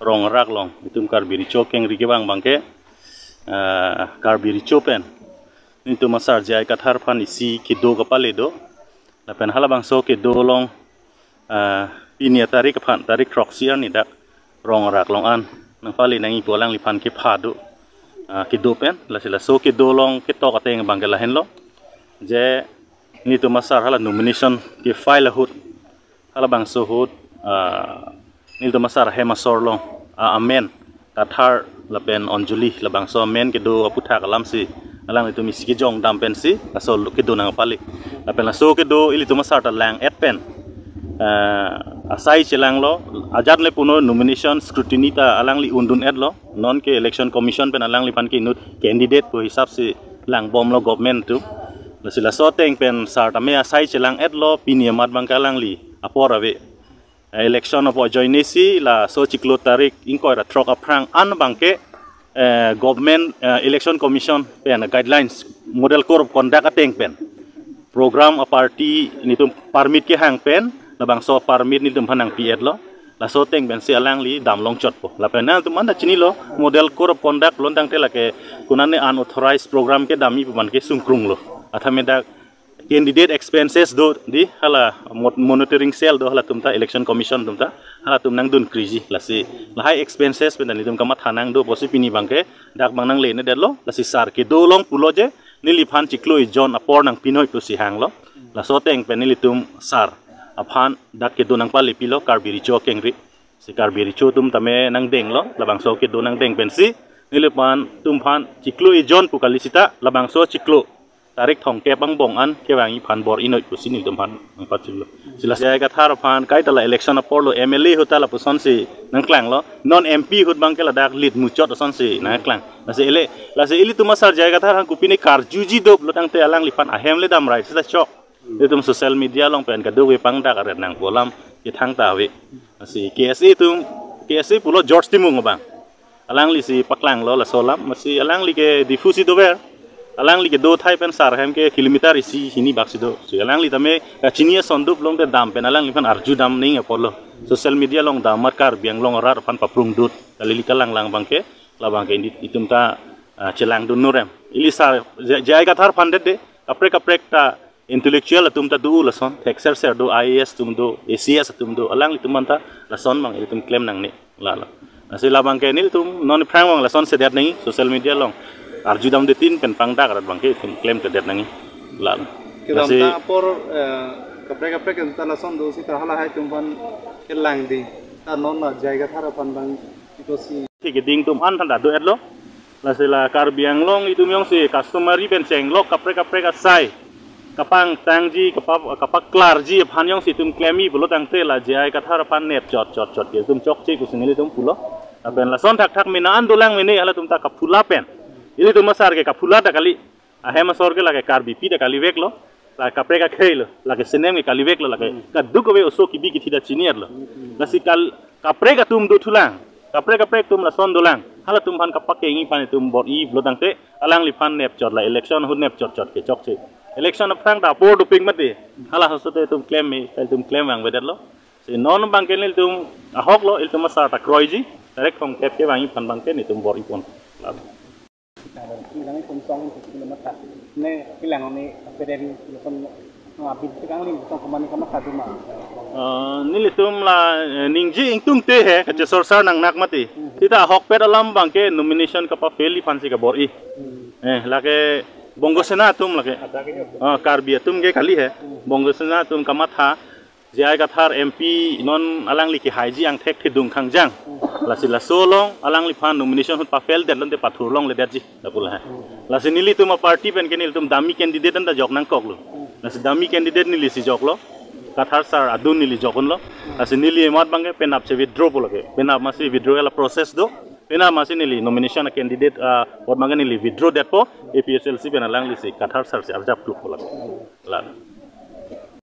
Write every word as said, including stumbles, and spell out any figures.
Rong Rak along, itum Karbi Recho Kengri kevang abangke, eh, Karbi Recho pen nelitum asar J I Kathar aphan isi kedo kapale do. Lapen halabangso kedo along, eh, pini atarik aphan, tarik throksi arni dak Rong Rak along an nangpale nangji pu alangliphan kepha do, eh, kedo pen. Lasi laso kedo along ketok ateng abangke lahenlo. Je nelitum asar hala nomination kefile ahut, halabangso ahut, ah, nelitum asar ahem asor along, ah, amen Kathar lapen Anjali, labangso amen kedo aputhak alamsi alanglitum isi kejong dam pensi laso kedo nangpale. Lapen laso kedo ilitum asar ta lang-et pen, ah, asai chelanglo, ajat le puno nomination scrutiny ta alangli undun-etlo. Non ke Election Commission pen alangliphan ke inut candidate pu hisapsi langbomlo government atum. Lasi laso ateng pen sar tame asai chelang-etlo, pini amat abangke alangli apor ave. Eh, election apor ajoinesi laso chiklo tarik ingkoi ra throk aphrang an abangke, eh, government, eh, Election Commission pen guidelines, Model Code of Conduct ateng pen program a-party nelitum permit kehang pen, labangso permit nelitum aphan nangpi-etlo. Laso ateng pensi alangli dam longchotpo. Lapen nangtum anta chinilo, Model Code of Conduct pulo tangte lake konane unauthorized program kedamji pu abangke sungkrunglo. Athame dak candidate expenses do dei, hala mo-, monitoring cell do, halatum ta, Election Commission atum ta, halatum nangdun kriji. Lasi lahai expenses pen ta nelitum kamatha nangdo pusi pini abangke dak abang nangle-et-etlo. Lasi sar kedo along pulo je neliphan chiklo ejon apor nangpinoi pusi hanglo. Laso ateng pen nelitum sar aphan dak kedo nangpale pilo, Karbi Recho Kengri. Si Karbi Recho atum tame nangdenglo, labangso kedo nangdeng pensi neliphan, ilitum aphan chiklo ejon pu kali seta, labangso chiklo tarik thomkep angbong an kevangji aphan bor-inoi pusi nelitum aphan nangpachunlo. Si la J I Kathar aphan kaita la election aporlo, M L A ahut ta lapusonsi nangklanglo, non M P ahut abangke ladak lead muchot asonsi nangklang. Lasi ele, lasi ilitum asar J I Kathar aphan kopine karjuji do pulo tangte alangliphan ahem le damrai seta chok. Itum social media along pen kadokave pangdak aret nangpo alam kethang ta ave. Lasi K S A atum, K S A pulo George Timung abang. Alangli si paklanglo laso alam, lasi alangli ke Diphu si dover. Alangli kedo athai pen sar ahem ke kilometer isi hini bak si do. Si alangli tame kachini ason do pulo tangte dam pen alangliphan arju dam nangji aporlo. Social media along dam amat Karbi Anglong arat aphan paprung dut. Kali ili kalanglang abangke, labangke indi itum ta, ah, chelangdun nurem. Ili sar J-, J I Kathar aphan det de, kaprek kaprek ta intellectual atum ta do lason, thekser ser do, I A S atum do, A C S atum do, alanglitum anta lason abang ilitum klem nangne, lalo. Lasi labangke nelitum non aphrang abang lasonsi det nangji, social media along arju damde tin pen pangdak arat abangke itum klemkledet nangji, lalo. Kedam lasi ta apor, eh, kaprek kaprek kedam ta lason do seta halahai atum aphan kelang dei, ta non la J I Kathar aphan abang ito si. Thik keding atum an than ta do-etlo. Lasi la Karbi Anglong itum jongsi customary pen chenglok kaprek kaprek asai kapangtangji, kapa-, kapaklarji aphan jongsi itum klemji pulo tangte la J I Kathar aphan nep chot chot chot ke itum chokche pusi nelitum pulo. Lapen lason thakthak mena an dolang mene, halatum ta kaphula pen, ilitum asar ke kaphula ta kali. Ahem asor ke lake Karbipi ta kaliveklo, la kaprek akhei lo, lake senem ke kaliveklo, lake kadokave oso kebi kethe ta chini-etlo. Lasi kal-, kaprek atum dothulang, kaprek kaprek atum lason dolang, halatum aphan kapakengji aphan itum bor-i pulo tangte alangliphan nep chot, la election ahut nep chot chot ke chokche. Election aphrang ta apor dopik mati, hala halaso te itum klem me, itum klem vangvedetlo. Si non abangke nelitum ahoklo, ilitum asar ta kroiji, tarik thomkep kevangji aphan abangke nelitum bor-ipon. Lalo. Ilang itum song itum kamatha. Ne ilang ne aperen itum, ah, bin tekang ling itum kemani kamatha duma. Eh, nelitum la, eh, ningje ingtungte he, kachesorsar nangnak mati. Hmm. Seta ahokpet alam abangke nomination kapa-fail aphansi kabor-i. Hmm. Eh, lake Bongo Sena atum lake. Ah, Karbi atum ke kali he. Hmm. Bongo Sena atum kamatha. J I Kathar M P non alangli kehaiji angthek thedung khangjang. Lasi laso along alangliphan nomination ahut pa-fail det lonte pathur longledetji, lapu lahai. Lasi nelitum a-party pen ke nelitum dummy candidate anta jok nangkoklo. Lasi dummy candidate neli si joklo. Kathar sar adun neli jok-unlo. Lasi neli emat abangke penap si withdraw po lake. Penap masi withdrawal a-process do. Penap masi neli nomination a-candidate, ah, apot abangke neli withdraw detpo. A P H L C pen alangli si Kathar sar si arjap kluk po lake. La.